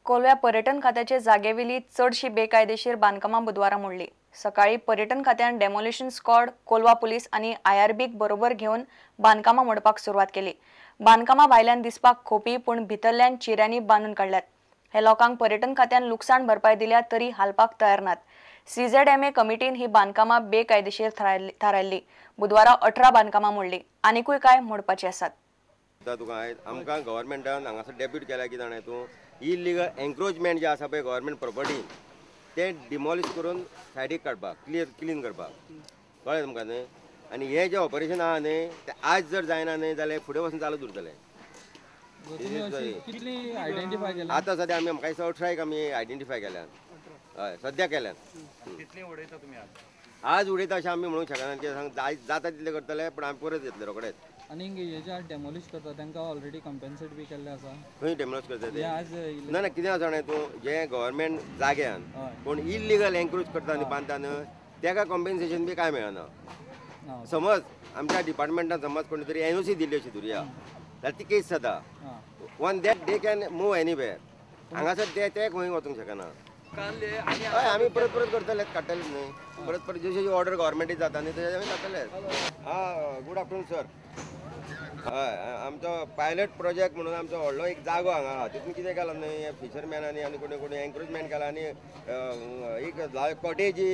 कोलव्या पर्यटन खात्याचे जागेवेली चडशी बेकायदेशीर बांदकामां बुधवारा मोडली. सकाळी पर्यटन खात्यान डेमोलिशन स्क्वॉड, कोलवा पुलीस आनी आयआरबीक बरोबर घेवन बांदकामां मोडपाक सुरवात केली. बांदकामां भायल्यान दिसपाक खोपी पूण भितरल्यान चिऱ्यांनी बांदून काडल्यात. हे लोकांक पर्यटन खात्यान लुकसाण भरपाय दिल्या तरी हालपाक तयार नात. सीझेडएमए कमिटीन ही बांदकामां बेकायदेशीर थारायल्ली. बुधवारा 18 बांदकामां मोडली, आनिकूय कांय मोडपाची आसात. आमकां गव्हर्मेंटान हांगासर डेब्यूट केल्या कितें जाणा तूं, इलिगल एन्क्रोचमेंट जें आसा पळय गव्हर्मेंट प्रोपर्टीन तें डिमॉलिश करून सायडीक काडपाक, क्लियर क्लीन करपाक, कळ्ळें तुमकां न्हय. आनी हें जें ऑपरेशन आहा न्हय तें आज जर जायना न्हय जाल्यार फुडें वचून चालू उरतलें. आतां सद्या आमी म्हाका दिसता 18 आमी आयडेंटिफाय केल्यान, हय सद्या केल्यान. आज उडयता अशें आमी म्हणूंक शकना, कित्याक सांग जाता तितलें करतले पूण आमी परत येतले रोखडेच. आनी हे जे डेमोलिश करता तांकां ऑलरेडी कम्पेन्सेट बी केल्लें आसा. खंय डेमोलिश करता ते? ना ना, कितें आसा जाणा तूं, जे गव्हर्मेंट जाग्यान कोण इलिगल एन्क्रोच करता आनी बांदता न्हय ताका कॉम्पेन्सेशन बी कांय मेळना. समज आमच्या डिपार्टमेंटान समज कोणी तरी एनओसी दिल्ली अशी धरुया जाल्यार ती केस जाता. One that they can move anywhere. हांगासर ते ते खंय वचूंक शकना. हय आमी परत परत करतले, काडटले न्हय परत परत, जशी ऑर्डर गव्हर्मेंटी जाता न्हय तशें आमी काडटले. आं, गुड आफ्टरनून सर. हय, आमचो पायलट प्रोजेक्ट म्हणून आमचो व्हडलो एक जागो हांगा आहा, तितून कितें केलां न्हय फिशरमॅनांनी आनी कोणी कोणी एन्क्रोचमेंट केलां आनी एक कॉटेजी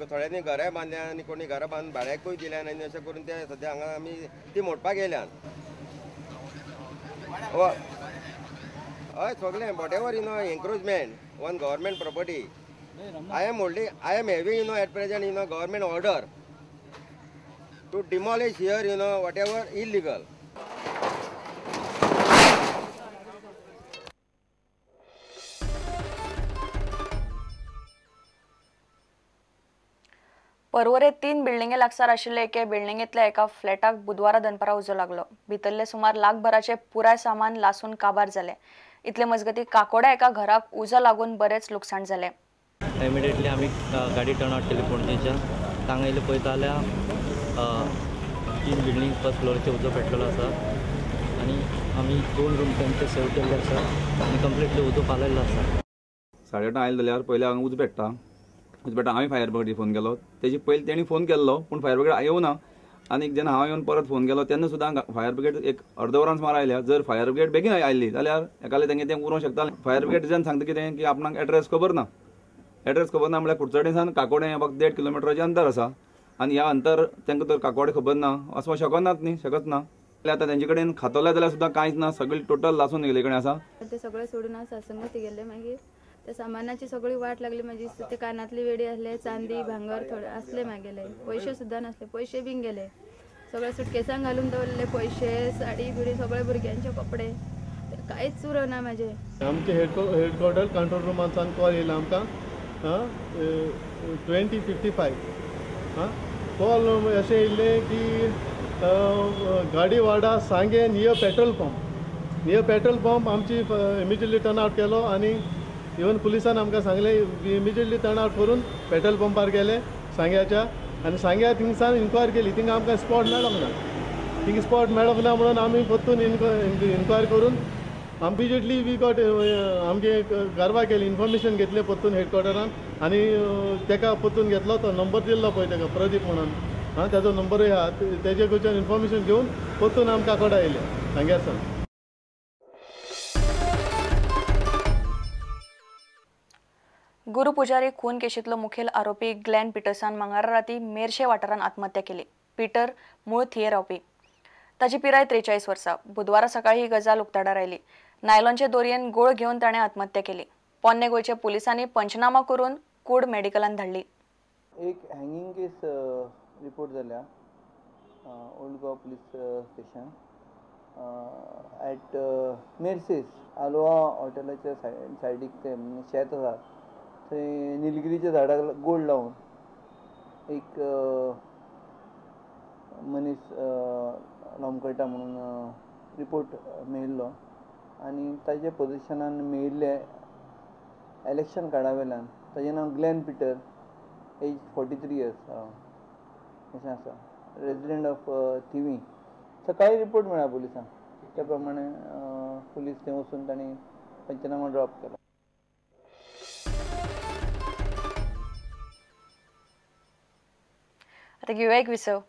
थोड्यांनी घरां बांदल्या आनी कोणी घरां बांदून भाड्याकूय दिल्यान आनी अशें करून ते सद्या हांगा आमी ती मोडपाक येयल्यान. हय सगळें whatever you know encroachment on government property I am holding, I am having you know at present you know government order to demolish here you know whatever illegal. Porvorim 3 बिल्डिंगे लागसार आशिल्ले एके बिल्डिंगेंतल्या एका फ्लॅटाक बुधवारा दनपारा उजो लागलो. भितरले सुमार लाखभराचे पुराय सामान लासून काबार जालें. इतले मजगती काकोडा एका घराक उजो लागून बरेच लुकसाण जालें. इमिडिएटली आमी गाडी टर्न आवट केली पणजेच्यान. हांगा येयले पळयता जाल्यार 3 बिल्डींग फर्स्ट फ्लोराचेर उजो पेटलेलो आसा आनी आमी 2 रूम तांचे सेव केल्ले आसा आनी कंप्लिटली उजो पालयल्लो आसा. 8:30 आयले जाल्यार पयलीं हांगा उजो पेट्टा, उजो पेट्टा. हांवें फायर ब्रिगेडीक फोन केलो, तेजी पयलीं तेणी फोन केल्लो पूण फायर ब्रिगेड येवना. आनी जेन्ना हांव येवन परत फोन केलो तेन्ना सुद्दां फायर ब्रिगेड एक अर्द वरान सुमार आयल्या. जर फायर ब्रिगेड बेगीन आयली जाल्यार एकाले तेंगे तें उरोंक शकतालें. फायर ब्रिगेड जेन्ना सांगता कितें की आपणाक एड्रेस खबर ना, एड्रेस खबर ना म्हळ्यार कुडचडें सावन काकोडें फक्त 1.5 किलोमिटराचें अंतर आसा आनी ह्या अंतर तांकां तर काकोडे खबर ना असो शकनात न्ही, शकत ना. आतां तेंचे कडेन खातले जाल्यार सुद्दां कांयच ना, सगळें टोटल लासून गेल्ले कडेन आसा. ते सगळें सोडून हांव सत्संगती गेल्लें. मागीर त्या सामानाची सगळी वाट लागली म्हाजी. ते कानांतली वेडी आसले, चांदी भांगर थोडे आसले म्हागेले, पयशे सुद्दां नासले, पयशे बीन गेले. सगळे सुटकेसान घालून दवरले पयशे, साडी बिडी, सगळे भुरग्यांचे कपडे, कांयच उरना म्हाजे. आमचे हेडक्वॉर्टर कंट्रोल रुमांतल्यान कॉल येयला आमकां 20:55. कॉल अशें येयल्लें की Gadiwada Sanguem near petrol pump, near petrol pump आमची इमिजिएटली टर्न आवट केलो आनी इवन पुलिसान आमकां सांगलें इमिजिएटली टर्न आवट करून पेट्रोल पंपार गेले सांग्याच्या आनी सांग्या थिंगसान इन्क्वायरी केली. थिंगा आमकां स्पॉट मेळोंक ना, थिंगा स्पॉट मेळोंक ना म्हणून आमी परतून इन्क्वायरी करून इमिजिएटली we got आमगे कारवाय केली, इन्फॉर्मेशन घेतलें परतून हेडक्वॉर्टरान आनी तेका परतून घेतलो तो नंबर दिल्लो पळय तेका प्रदीप म्हणून, आं तेजो नंबरूय आहा, तेजे कडच्यान इन्फॉर्मेशन घेवन परतून आमकां काकोडा येयले सांग्यासान. गुरू पुजारी खून केशींतलो मुखेल आरोपी ग्लॅन पिटर्सान मंगळारा राती मेरशे वाठारांत आत्महत्या केली. पीटर मूळ थिये रावपी, ताची पिराय 43 वर्सां. बुधवारा सकाळी ही गजाल उक्ताडार आयली. नायलॉनचे दोरयेन गोळ घेवन ताणें आत्महत्या केली. पोन्ने गोंयच्या पुलिसांनी पंचनामा करून कूड मेडिकलान धाडली. एक हँगिंग केस रिपोर्ट जाल्या old Goa police station at Merces Alva हॉटेलाच्या सायडीक ते शेत आसा थंय निलगिरीच्या झाडाक गोड लावन एक मनीस लोमकळटा म्हणून रिपोर्ट मेळिल्लो आनी ताच्या पोजिशनान मेळिल्ले इलेक्शन कार्डा वेल्यान ताजें नांव ग्लॅन पिटर, एज 43 इयर्स अशें आसा, रेजिडंट ऑफ थिवी. सकाळी रिपोर्ट मेळ्ळा पुलिसांक, त्या प्रमाणे पुलीस थंय वचून तांणी पंचनामा ड्रॉप केला. आता घेवया एक विसव.